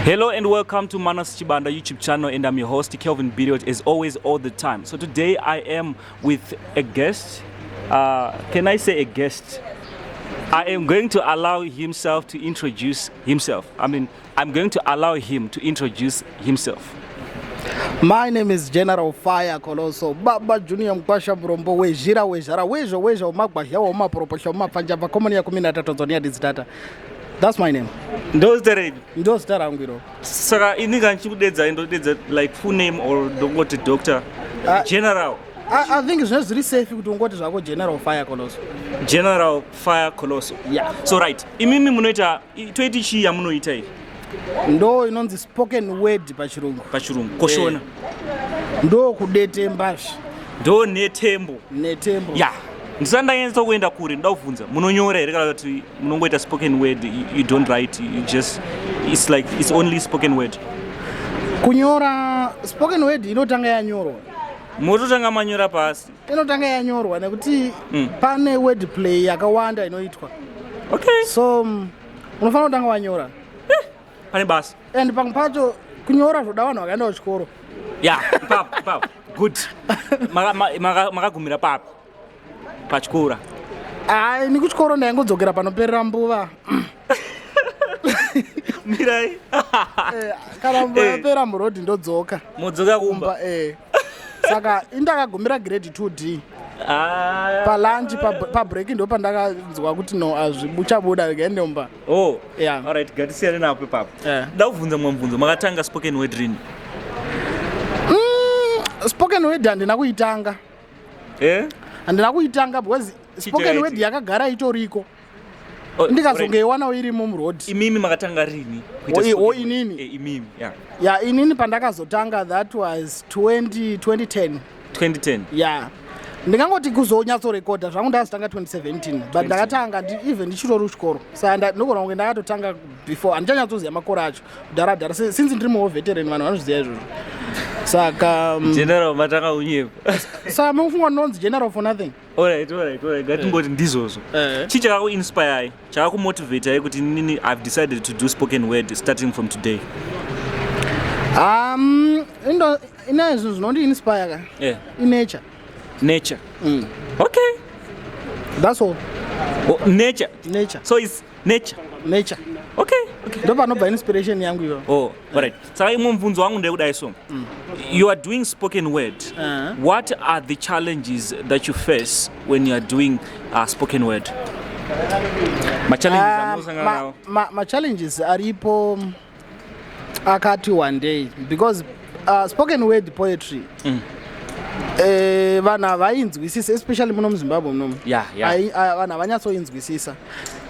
Hello and welcome to Manas Chibanda YouTube channel, and I'm your host, Kelvin Biriot, as always, all the time. So today I am with a guest. Can I say a guest? I am going to allow himself to introduce himself. I mean, I'm going to allow him to introduce himself. My name is General Fire Coloso Baba Junior Mkwasha Murombo Wezhira Wezhara Wezho Wezha Umagwazha Umaproposha Umapfanjava Komoni ya 13 Tanzania Dizitata. That's my name. Ndozita renyu? Ndo zita rangu iro. Saka ini kana ndichikudedza, ndodedza like full name or ndongoti doctor? General. I think zvine zviri safe kuti ungoti zvako General Fire Coloso. General Fire Coloso. Yeah. So right, imimi munoita toiti chii yamunoita iyi? Ndo inonzi spoken word pachirungu. Pachirungu koshona? Ndo kudetemba. Ndo netembo. Netembo. Ya, ndisati ndanyanyisa kuenda kure, ndoda kubvunza, munonyora here kana kuti munongoita spoken word? You don't write, you just, it's like it's only spoken word? Kunyora, spoken word inotanga yanyorwa. Mototanga manyora pasi? Inotanga yanyorwa nekuti pane word play yakawanda inoitwa. So unofanira kutanga wanyora. Pane basa. And pamwe pacho kunyora zvoda vanhu vakaenda kuchikoro. Ya, ipapo ipapo, good. Makagumira papi pachikora? Hai, ni kuchikoro ndaingodzokera panoperera mbuva. Mirai. Kana mvura yapera murodhi, ndodzoka. Modzoka kumba? Kumba, eh. Saka indakagumira grade 2D. Ah. Palunch, pabreak, ndo pandakanzwa kuti no, hazvibuchabuda, rega mumba. Oh. Yeah. Alright, ngatisiyane napo ipapo. Eh. Nda kubvunza mumwe mubvunzo, makatanga spoken word rini? Spoken word handina kuitanga. Eh? Handina kuitanga because spoken Chii? word yakagara itoriko. Oh, Ndikazongoiwanawo irimo murodhi. Imimi makatanga rini kuita spoken O word? inini? Eh, imimi, yeah. Ya, inini pandakazotanga, that was 20 2010. 2010? Ya, ndingangoti kuzonyatsorekodha zvangu ndakazotanga 2017, but ndakatanga even ndichitori kuchikoro, saka ndinogona kunge ndakatotanga before. Handichanyatsoziva makore acho, kudhara dhara, since ndiri muwo veteran, vanhu vanozviziva izvozvo. Saka General, matanga unyepa. Saka mufunga ndinonzi general for nothing? Alright, ngatingoti ndizvozvo. Chii chakakuinspirei, chakakumotivatai kuti inini I've decided to do spoken word starting from today? Ine zvinhu zvinondiinspire ka. Inature. Nature, okay. That's all. Oh, nature. Nature. So it's nature. Nature. Okay. Ndo panobva inspiration yangu iyoyo. Oh, alright. Saka imwe mubvunzo wangu ndekudai, so you are doing spoken word. What are the challenges that you face when you are doing spoken word? Machallenges amunosangana nawo? Machallenges aripo akati one day because spoken word poetry, vanhu havainzwisisa, especially muno muZimbabwe munomu. Vanhu havanyatsoinzwisisa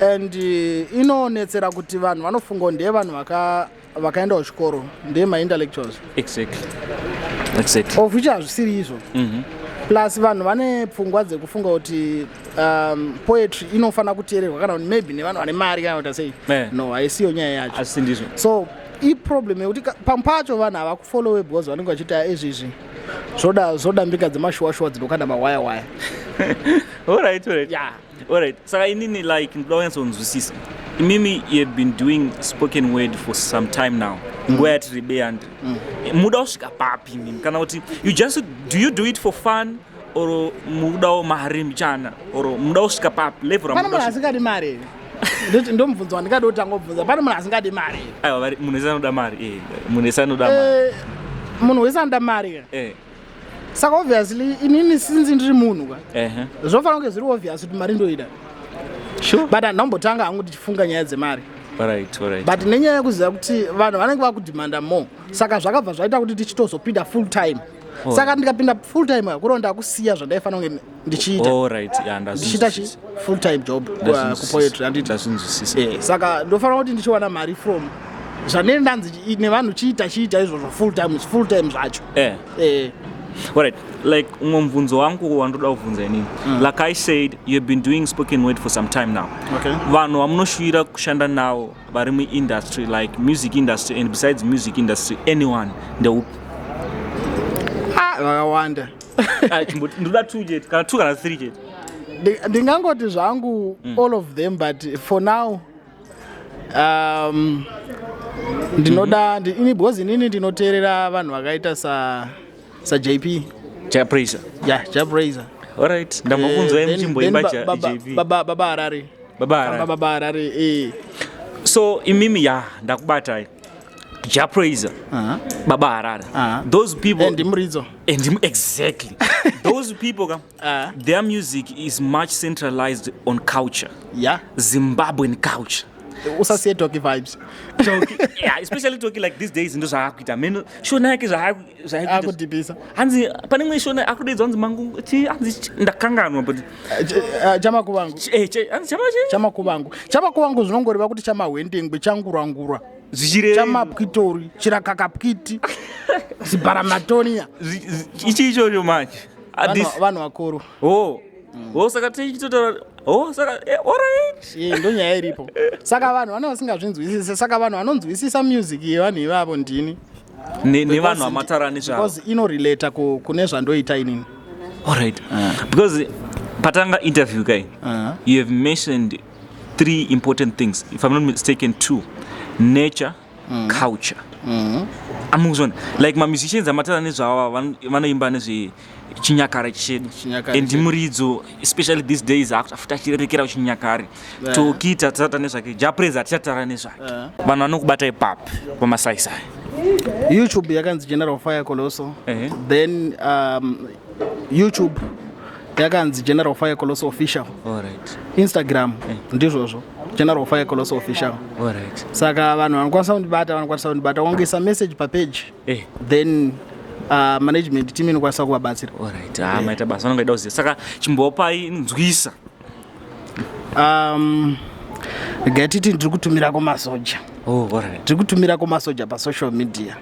and inonetsera kuti vanhu vanofunga kuti ndeye vanhu vakaenda kuchikoro, ndeye maintellectuals. Of which hazvisiri izvo. Plus vanhu vane pfungwa dzekufunga kuti poetry inofanira kuteererwa kana kuti maybe nevanhu vane mari kana kuti sei. No, haisiyo nyaya yacho. Asi ndizvo. So iproblem yekuti pamwe pacho vanhu havakufollowe because vanenge vachiti, "Ah, izvizvi zvoda mbinga dzemashuwa-shuwa dzinokanda mawaya waya." Alright. Yeah. Alright, saka inini like ndoda kunyatsonzwisisa, imimi you have been doing spoken word for some time now, nguva yati rebei, and muda kusvika papi imimi? Kana kuti you just do, you do it for fun or mudawo mari mbichana, or muda kusvika papi, level Pane munhu ramuda kusvika? asingadi mari here? Ndomubvunzo wandingadi kutanga kubvunza, pane munhu asingadi mari here? Aiwa, munhu wese anoda mari, munhu wese anoda mari. Munhu wese anoda mari ka. Saka obviously inini since ndiri munhu ka, zvofanira kunge zviri obvious kuti mari ndoida. But handambotanga hangu ndichifunga nyaya dzemari. But nenyaya yekuziva kuti vanhu vanenge vakudhimanda more, saka zvakabva zvaita kuti tichitozopinda full time. Saka ndikapinda full time, kureva ndakusiya zvandaifanira kunge ndichiita, ndichiita chi full time job kupoetry, handiti? Ndazvinzwisisa. Saka ndofanira kuti ndichiwana mari from zvandinenge ndanzi nevanhu chiita, chiita izvozvo full time, full time zvacho. Alright, like umwe mubvunzo wangu wandoda kubvunza inini, like I said, you have been doing spoken word for some time now. Vanhu vamunoshuvira kushanda navo vari muindustry, like music industry and besides music industry, anyone, ndeupi? Ah, vakawanda. Ah, ndoda two chete, kana two kana three chete. Ndingangoti zvangu all of them, but for now Ndinoda ini, because inini ndinoteerera vanhu vakaita sa JP. Jah Prayzah. Yeah, Jah Prayzah. Alright, ndambokunzwai muchimboimba JP. Baba Harare. Baba Harare. Baba Harare, eh. So imimi, ya, ndakubatai. Jah Prayzah, Baba Harare, those people Andy Muridzo. And exactly those people ka, their music is much centralized on culture, Zimbabwean culture. Usasiye Tocky Vibes. Yeah, especially Tocky. Like these days ndo zvaakuita meno shona yake zvaakuita. Akudhibhisa. Hanzi pane imwe shona akudaidzwa, hanzi mangu chi, hanzi ndakanganwa, but Chamakuvangu. Hanzi chama chi? Chamakuvangu, chamakuvangu zvinongoreva kuti chamahwendengwe, changurangura. Zvichireva Chamapwitori, chirakakapwiti, zibharamatonia. Ichi ichocho manje. Ah, Vanhu vakuru. Oh, saka tichitotaura, oh, saka alright. Ye, ndo nyaya iripo. Saka vanhu vane vasingazvinzwisise. Saka vanhu vanonzwisisa music yevanhu ivavo ndini. Nevanhu vamataura nezvavo. Because inorelata kune zvandoita inini. Alright, because patanga interview kai, you have mentioned three important things, if I'm not mistaken, two: nature, culture. Amuzona like mamusicians amataura nezvavo vanoimba nezvechinyakare chedu. Chinyakare And chedu. Muridzo, especially these days, afuta achirerekera kuchinyakare. Tokiita tisataura nezvake, Jah Prayzah tichataura nezvake. Vanhu vanokubata ipapi pamasaisai? YouTube yakanzi General Fire Coloso. Then YouTube yakanzi General Fire Coloso Official. Instagram ndizvozvo, General Fire Coloso Official. Saka vanhu vanokwanisa kundibata, vanokwanisa kundibata wangoisa message papage, then management team inokwanisa kuvabatsira. Alright, ah, maita basa. Vanongaida kuziva, saka chimbopai nzwisa. Regai titi ndiri kutumira kumasoja. Oh, alright. Ndiri kutumira kumasoja pasocial media.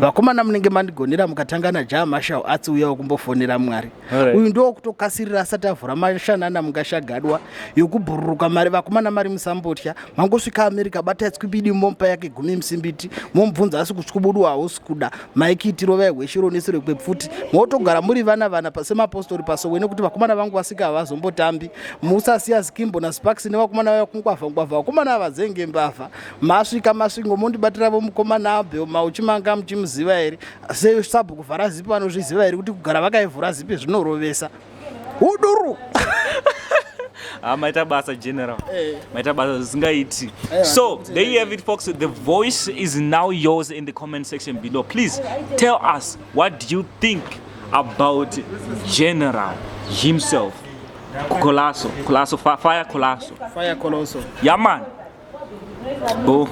Vakomana, munenge mandigonera mukatanga naJah Marshall Arts, uyawo kumbofonera Mwari. Uyu ndo kutokasirira asati avhura mashanana, mungashagadwa yokubhururuka mari. Vakomana, mari musambotya. Mangosvika America, batai tswibidi, momupa yake 10 musimbiti, momubvunza asi kutswubudwa hausi kuda maikitiro vaihweshiro nesure kwepfuti, motogara muri vana vana semapostori pasowe, nekuti vakomana vangu vasika havazombotambi. Musasiya Skimbo naSparks nevakomana vaya kungwavha ngwavha, vakomana vadzenge mbavha. Masvika Masvingo, mondibatiravo mukomana Abel Mauchimanga. Muchimuziva here? Sesabhuku vhara zipi, vanozviziva here kuti kugara vakaivhura zipi zvinorovesa uduru? Ah, maita basa, General. Maita basa zvisingaiti. Aiwa, So there you have it, folks. The voice is now yours in the comment section below. Please tell us, what do you think about General himself, Colasso, Colasso, Fire Colasso? Fire Coloso. Yeah man, go.